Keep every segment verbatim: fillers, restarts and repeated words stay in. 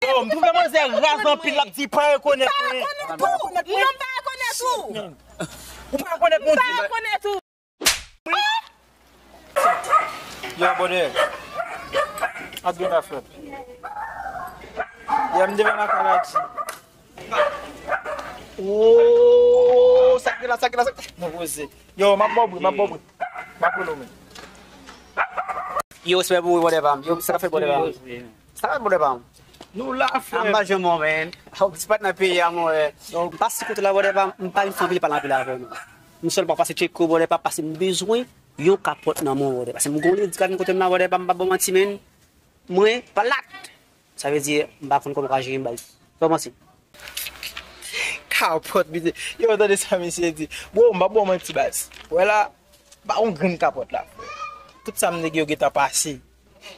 Yo, m twouve manzè raz anpil, l ap di pa rekonèt mwen. Ou pa rekonèt ou. Ou pa rekonèt mwen. Yo, brother. Ap gen afè. Yo, m devan lakay la di. Oh, sa k gen la, sa k gen la, sa k gen la. Non, poze. Yo, m ap ba w bri, m ap ba w bri. M ap rele w, men. Yo, respè pou ou, brother pa m. Yo, sa k ap fèt, brother pa m? Sa k ap fèt, brother pa m? Nou la, frè. M pa janm wè w, man. Ou disparèt nan peyi a, mon frè. M pase kote la, brother pa m. M pa vin fè anpil pale anpil avè w, non. M sèlman pase tcheke w, brother pa m, paske m bezwen yon kapòt nan men w, brother. Paske m gon nèg ki ka vin kote m la, brother pa m, m p ap ba w manti, man. Mwen, pa lat. Sa vle di, m pa konn kòman ka jere m bay. Kòmanse. Kapòt, misye. Yo, tande sa misye di. Bro, m pa ba w manti, baz. Wè la, pa yon grenn kapòt la. Tout sa m nèg yo gentan pase.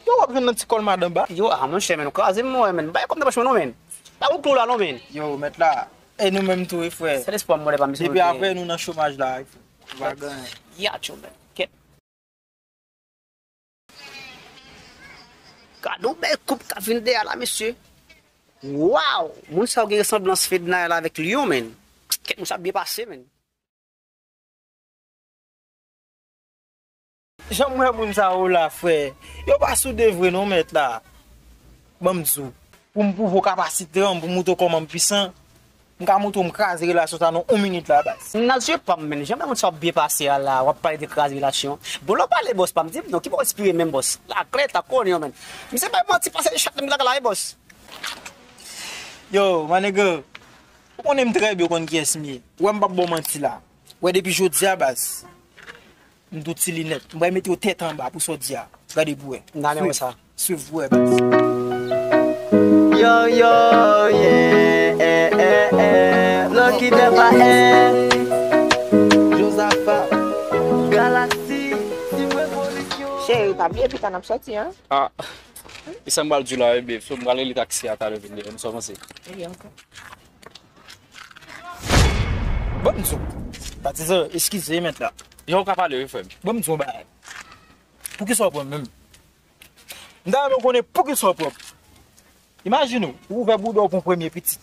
Yo, w ap jwenn nan ti kòl madanm ba. Yo, a, monchè, men, ou kraze m, wè, men. Bay kòb nan pòch mwen, non, men. Pa yon klou la, non, men. Yo, mèt la. E nou menm tou, wi, frè. Sèl espwa m, wè, pa misye. Depi apre, nou nan chomaj la, wi, frè. Nou pa gen anyen. Ya, tchou, men. Kèt. Gade yon bèl koup k ap vin dèyè la, mesye. Waw! Moun sa yo gen resanblans Fednaelle avèk Lion, menn. Kèt, moun sa byen pase, menn. Jan m wè moun sa yo la, frè. Yo pa soude vre non, mèt la. Ban m di w. Pou m pwouve w kapasite m, pou m moutre w kòman m pwisan. M ka montre w m kraze relasyon sa nan yon minit la, baz. Nan zye pa m, menn, jan m wè moun sa w ap byen pase a la, w ap pale de kraze relasyon. Bon, lè w pale bòs pa m, di m non, ki bò w respire menm bòs? La klè, ta konnen yo, menn. Misye bay manti pase chat nan lakay la, wi, bòs. Yo, my nigga, ou konnen m trè byen, ou konn kiyès m ye. Ou wè m p ap ba w manti la. Ou wè depi jodi a, baz. M tou ti linèt. M pral mete w tèt anba pou sa w di a. Gade pou wè. N a men wè sa. Swiv pou wè, baz. Yo, yo, yeah, eh, eh, eh. Lucky Depa, eh. Josaphat. Galaxy, Team Revolisyon. Cheri, pa bliye pita n ap sòti, en. Ah. E sa m pral di w la, wi, babe. So, m pral rele taksi a talè vin devan. M sòvanse. Wi, ok. Ban m di w. Patizan, eskize, mèt la. Jan w ka pale, wi, frè m. Ban m di w yon bagay. Poukisa w pran m menm? M ta renmen konnen poukisa w pran m. Imajine w, ou ouvè bouda w pou yon premye pitit.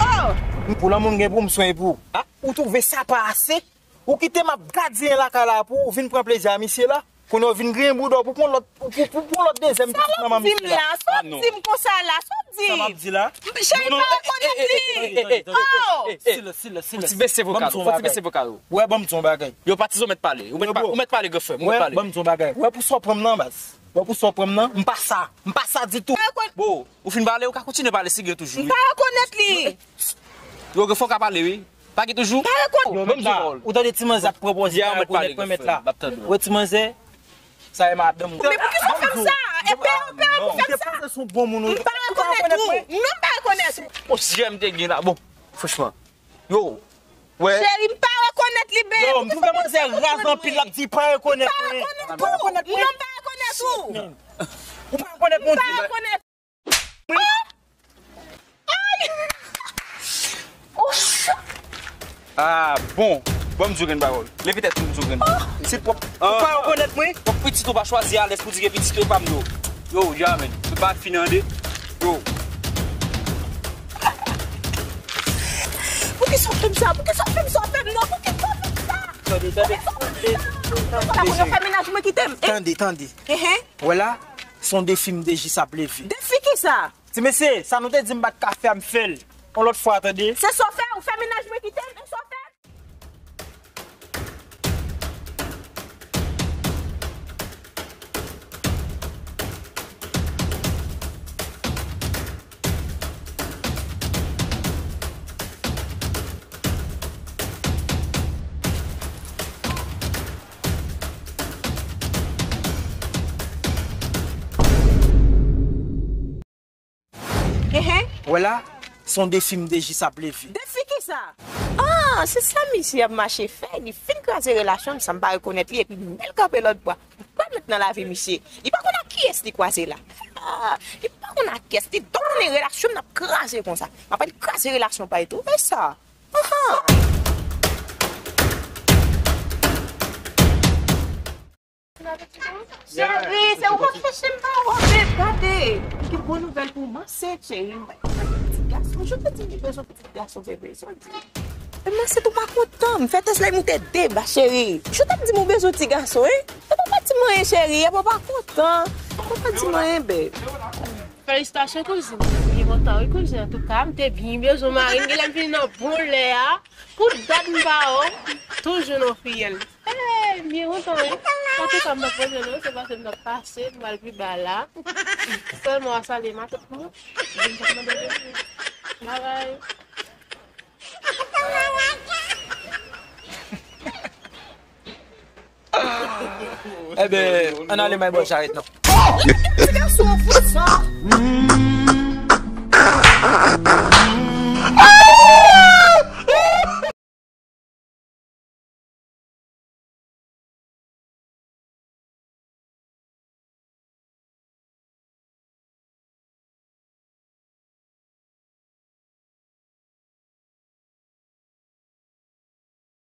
Oh! Pou lanmou m gen pou m, m swen pou ou. Ah, ou twouve sa pa ase? Ou kite m ap gadyen lakay la pou ou vin pran plezi a misye la? Kounye a w vin griyen bouda w pou pran lòt, pou, pou, pou pran lòt dezyèm pitit nan men misye la. Sa w ap di m la? Sa w ap di m konsa la? Sa w ap di? Sa m ap di la? Cheri, m pa rekonèt li. Oh! Silans, silans, silans. Fò w ti bese vokal ou, fò w ti bese vokal ou. Wè, ban m di yon bagay. Yo, patizan, ou mèt pale. Ou mèt pa-, ou mèt pale, gran frè m, ou mèt pale. Ban m di yon bagay. Wè, pou sa w pran m nan, baz. Wè, pou sa w pran m nan, m pa sa. M pa sa ditou. Bon, ou fin pale, ou ka kontinye pale, si gen toujou, wi. M pa rekonèt li. Yo, gen fò w ka pale, wi. Pa gen toujou? M pa rekonèt. Yo, mèt la, ou tande ti manzè ap pran pòz li pa rekonèt mwen, mèt la. Wè ti manzè, sa e madanm ou. Men poukisa w fè m sa? E pè, pè, pou fè m sa? M te panse se yon bon moun ou ye. M pa rekonèt ou. Non, m pa rekonèt ou. Bon, si jè m te gen la, bon, franchman. Yo, wè. Cheri, m pa rekonèt li, babe. Yo, m twouve manzè raz anpil, l ap di pa rekonèt mwen. M pa rekonèt ou. Non, m pa rekonèt ou. Ou pa rekonèt mwen. M pa rekonèt. Ah, bon. Bon, m di w grenn pawòl. Leve tèt ou, m di w grenn pawòl. Se pwòp. Ou pa rekonèt mwen? Pwòp pitit ou pa chwazi alèz pou di ke pitit ou e pa m yo. Yo, ya, men. Se pa fin an de. Yo. Poukisa w fè m sa? Poukisa w fè m sa? Fè m non, poukisa w fè m sa? Tande, tande. Poukisa w fè m sa? Poukisa w fè m sa? Fè menaj mwen kite m. Tande, tande. Wè la, se yon defi m deja ap leve. Defi kisa? Ti mesye, sa nou te di m pa t ka fè a, m fè l. Yon lòt fwa, tande. Se sa w fè, ou fè menaj mwen kite m, e sa w fè? Enhen. Wè la, se yon defi m deja ap leve. Defi kisa? Ah, se sa misye ap mache fè. Li fin kraze relasyon m, sa m pa rekonèt li, epi m bèl kanpe lòt bò. Li pa met nan lavi misye. Li pa konn ak kiyès li kwaze la. Ah, li pa konn ak kiyès. Li tounen relasyon m ap kraze konsa. M ap kraze relasyon pa li tou. E sa? Ahan. Cheri, se ou k ap chèche m pa wè, beb, gade. M gen bon nouvèl pou ou, m ansent, cheri. M bay ti gason. Jodi m bezwen ti gason, bebe, jodi. E m ansent ou pa kontan. M fè tès la, e moute de ba, cheri. Jodi ap di m ou bezwen ti gason, hein? E pa pa di m anyen, cheri. E pa pa kontan. E pa pa di m anyen, bebe. Felisitasyon, kouzin. M byen kontan, wi, kouzin. Antouka, m te byen bezwen mari. M genlè m vin nan bon lè a. Pou dat m pa wè w, toujou nan fiyèl. Hey, m byen kontan, wi. Antouka, m pa poze non, se paske m t ap pase, m pral pi ba la. Sèlman w a salye matant mwen. Vin t ap mande de. Babay. Enben, ann ale may bò charèt non. Ti gason an fout sa.